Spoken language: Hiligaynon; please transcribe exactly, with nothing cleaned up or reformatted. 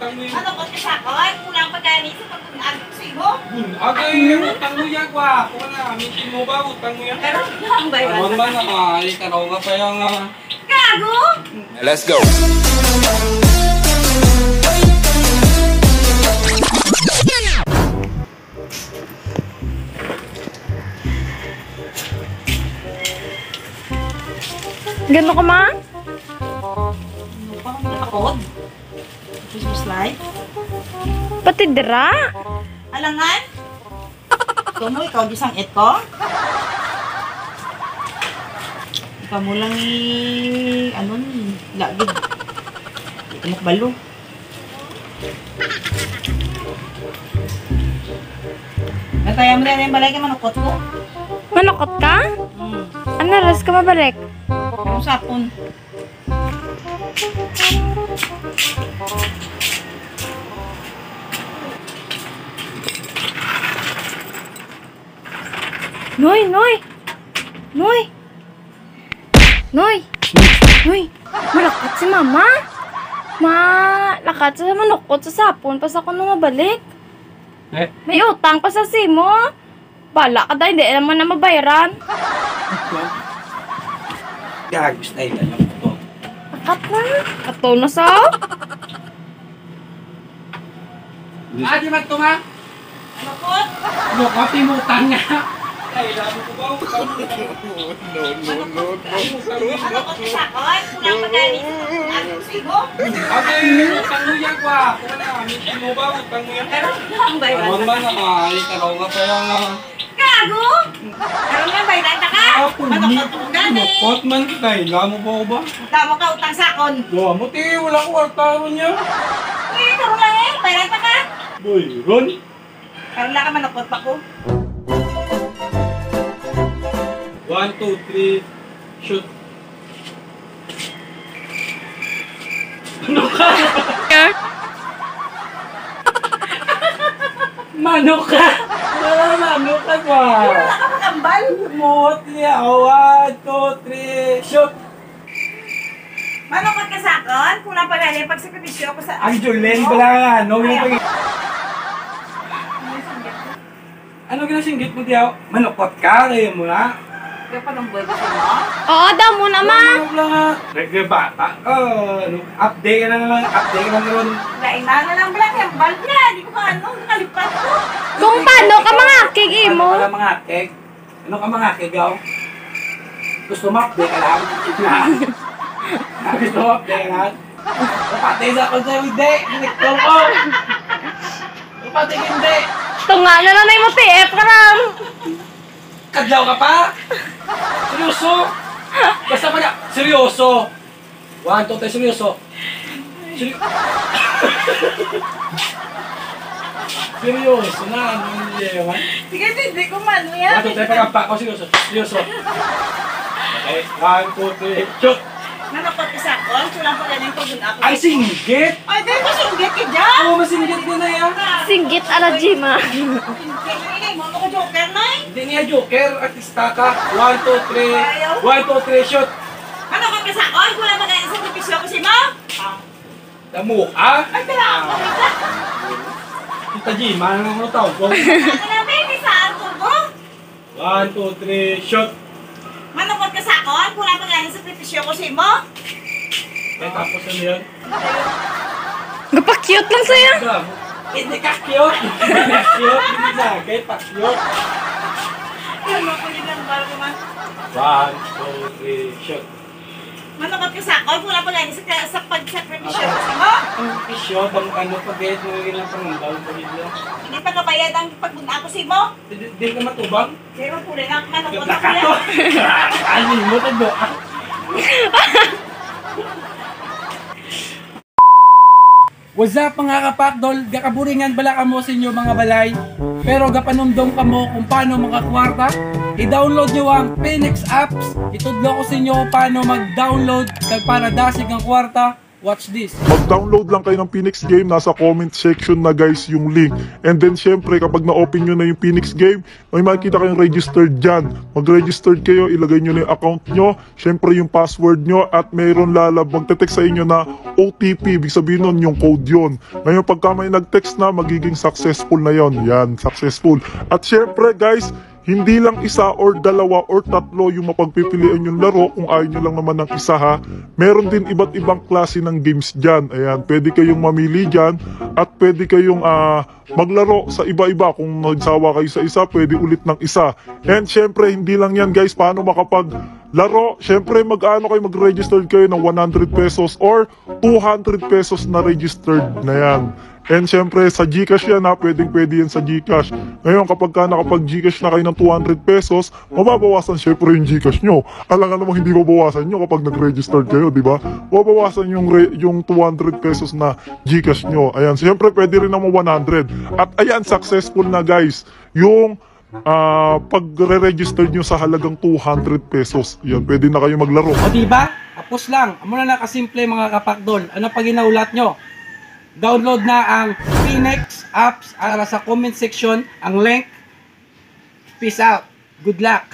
Ano ko sa sakon? Kulang pa gani sa pagkun-ag ko sa imo. Bun-ag ay utang mo yan, gwapo na. Ang imo ba, utang mo yan? Pero ang bayad. Ano man na, ay, karaw nga pa yan, ah. Gago! Let's go! Gano ka, ma? Ano pa ang nakakod? Christmas light? Pati dira? Alangan? Ikaw mo, ikaw di sang et ko? Ikaw mo lang i-, ano ni, lagid. Di ka makabalo. Nataya mo na yung balay kay manukot ko. Manukot ka? Hmm. Ano, ras ka mabalik? Ang sapon. Noy, Noy! Noy! Noy! Noy! Malakat si Mama! Ma, lakat sa manukot sa sapon, pa sa kuno mabalik. Eh? May utang pa sa simo. Bala ka, day, hindi naman na mabayaran. Gagos na yun, ano ko. Lakat na. Ato na sa. Ah, di man to, ma? Ano po? Ano ko, timutang niya? Ay, alam mo ba? No, no, no, no. Ano ko sa sakon? Kulang pa gani sa pagkun-ag ko sa imo. Ate, utang mo yan, wa. Wala, may imo ba? Utang mo yan. Pero ang bayad. Ano man, ay, tanaw nga pa yan, ah. Gago! Karon nga, bayad ta ka? Ah, puli. Manukot ka gani. Manukot man kita, eh. Alam mo ba, ba? Tama ka, utang sakon. Wa mo, ti, wala ko kwarta ron niya. Eh, karon lang, eh. Bayad ta ka? Boy, Ron. Karon lang ka, manukot pa ko. One, two, three, shoot. Ano ka? Manok ka! Wala, manok ka ba? Wala ka magambal? Muot niya. Oh, one, two, three, shoot! Manukot ka sa akon? Kulang pa gani pagsakripisyo ko sa... Ang Julen pala nga, no? Yung pag- Ano ginasinggit mo diyaw? Manukot ka, kayo mo na. Kaya pa nang buhay ko sa imo? Oo, daw mo na, ma. Manukot lang nga. Nagkabata ka. Ano? Update ka na lang. Update ka na ron. Lain na na lang, black yung bulb niya. Di ko maano, nakalipat ko. Kung paano ka mangakig imo? Ano ka mangakig? Ano ka mangakig, aw? Gusto mo update ka lang? Gusto mo update ka lang? Kapatid sa ko sa hindi. Direktor ko. Kapatid hindi. Tunga na lang na yung T F ka lang. Kadlaw ka pa? Seryoso? Basta pala, seryoso. One, two, three, seryoso. Seryo-, seryoso na, ano yung yayaman? Sige, hindi ko man, yan. One, two, three, pag-ampa ko, seryoso. Seryoso. Okay, one, two, three, shoot! Manukot ka sa akon, kulang pa gani ang pagod ako. Ay, singgit! Ay, dahil ko singgit ka dyan! Oo, masinggit ko na yan. Singgit ala Jima. Singgit, hindi mo ako joker, Nay. Hindi niya joker, artista ka. One, two, three. Ayaw. One, two, three, shoot! Manukot ka sa akon, kulang pa gani ang sakripisyo ko sa imo. Damo ka? Ay, kailangan ko rin. Kita, Jima, ano mo tawag ko? Ano na, baby, sa Arthur ko? One, two, three, shoot! Manukot ka sa akon? Kulang pa gani sakripisyo ko sa imo? Eh, tapos ano yan? Gapakyut lang saya. Damo. Hindi ka cute. Hindi ka cute. Hindi sa akin, pa-cute. Ano ko yun ang bago man? One, two, three, shoot! Manukot ka sa akon, wala pa gani sa, sa pagsakripisyo ko sa imo. Ang sakripisyo, bang ano, pagbayad mo yung ilang pangambal, pagidlo? Hindi pa kabayad ang pagmuna ko sa imo. Di, di ka matubang? Di ba puli na, manukot ako yan. Ano mo, tagdo? What's up, mga kapakdol? Gakaburingan bala kamo sa inyo mga balay, pero gapanumdom kamo kung paano makakwarta? I-download nyo ang Phoenix Apps. Itudlo ko sa inyo kung paano mag-download kag para dasig ang kwarta. Watch this. Mag-download lang kayo ng Phoenix Game. Nasa comment section na, guys, yung link. And then, syempre, kapag na-open nyo na yung Phoenix Game, may makikita kayong registered dyan. Mag-registered kayo, ilagay nyo na yung account nyo, syempre yung password nyo, at mayroon lalab, magte-text sa inyo na O T P, ibig sabihin nun yung code yon. Ngayon, pagka may nag-text na, magiging successful na yon. Yan, successful. At syempre, guys, hindi lang isa or dalawa or tatlo yung mapagpipilian yung laro kung ayaw nyo lang naman ng isa, ha. Meron din iba't ibang klase ng games dyan. Ayan, pwede kayong mamili dyan at pwede kayong ah, maglaro sa iba-iba. Kung nagsawa kayo sa isa, pwede ulit ng isa. And syempre, hindi lang yan, guys. Paano makapaglaro? Syempre, mag-ano kayo, mag-register kayo ng one hundred pesos or two hundred pesos na registered na yan. And syempre, sa GCash yan, ha, pwedeng pwede yan sa GCash. Ngayon, kapag ka nakapag-GCash na kayo ng two hundred pesos, mababawasan syempre yung GCash nyo. Alam nga namang hindi mabawasan nyo kapag nag-register kayo, di ba? Mabawasan yung, re- yung two hundred pesos na GCash nyo. Ayan, syempre pwede rin naman one hundred. At ayan, successful na, guys, yung ah, pagre-register nyo sa halagang two hundred pesos. Yan, pwede na kayo maglaro. O diba? Tapos lang. Amo na nakasimple, mga kapakdol. Ano pa ginahulat nyo? Download na ang Phoenix apps para sa comment section ang link. Peace out. Good luck.